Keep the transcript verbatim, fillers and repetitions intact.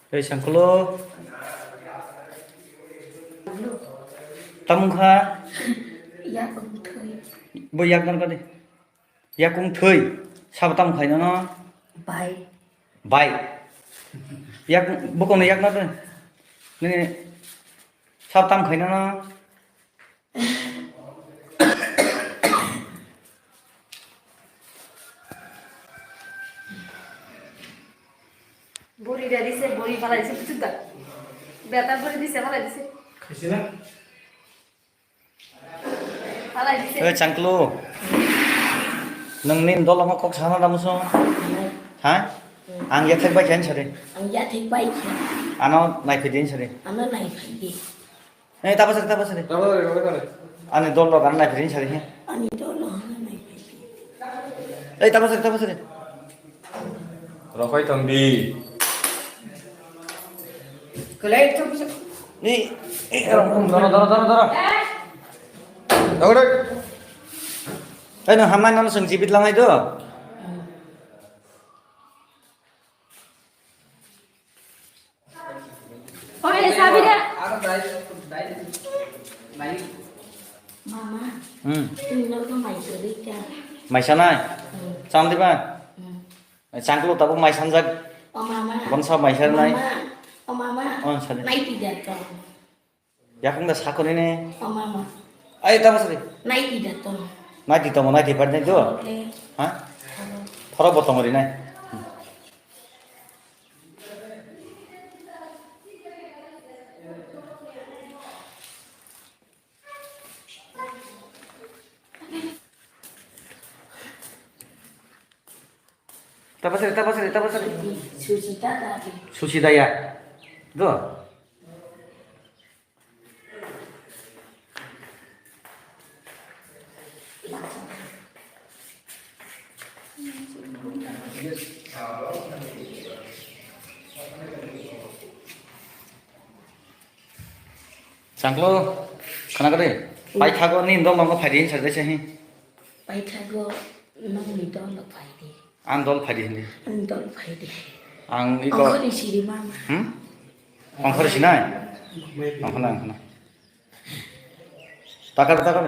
Ei, Sangkulo. Tamung kha? Yakung thwi. Bo yak nang kani? Yakung thwi. Sabo tamung khai nono? Bai. Bai. Yak, bokong no yak nang kani? Nini sabo tamung khai nono? Buri da dise, buri phalai dise, puchuk da. Beta buri dise, phalai dise. Khaisina? Phalai dise. Oi, Changklu. Nang nin dolo ma kok sana da muso? Ha? Ang ya thek bai khen sari. Ang ya thek bai khen. Ano nai phidin sari. Ano nai phidin. Eh, tapa sari, tapa sari. Tapa sari, tapa sari. Ani dol rok ano nai phiri sari he. Ani dol rok ano nai phiri. Eh, tapa sari, tapa sari. Rokhoi tongdi. Kelai tapa sari. Ni, eh, doro, doro, doro, doro. Doro. Eh, no, hamai nono sung jibit langai do. Oi, sabi da. Mama, hmm. Ini lo tuh mai suri kan? Mai sanai? Hmm. Cham di ba? Hmm. Changklo tabo mai sanjak. Oh, mama. Bonsa mai sanai. Mama. Oh, mama. Oh, sari. Nai tidak dong. Yakung da sakoni ne. Oh, mama. Ai, tabo sari. Nai tidak dong. Nai di tomo, nai di par nai do. Okay. Ha? Halo. Thoro botong ri nai. Tapasari, tapasari, tapasari. Susi tata. Susi daya. Do. Changklo, khana kade? Paithago ni dol longo phaidi hinsa jaisa hi. Paithago nokni dol lo phaidi. Ang dol phaidi hindi. Ang dol phaidi. Ang iko. Ongkhorni siri mama. Hmm? Ongkhor sinai? Ongkhor nai, ongkhor nai. Takar, takar.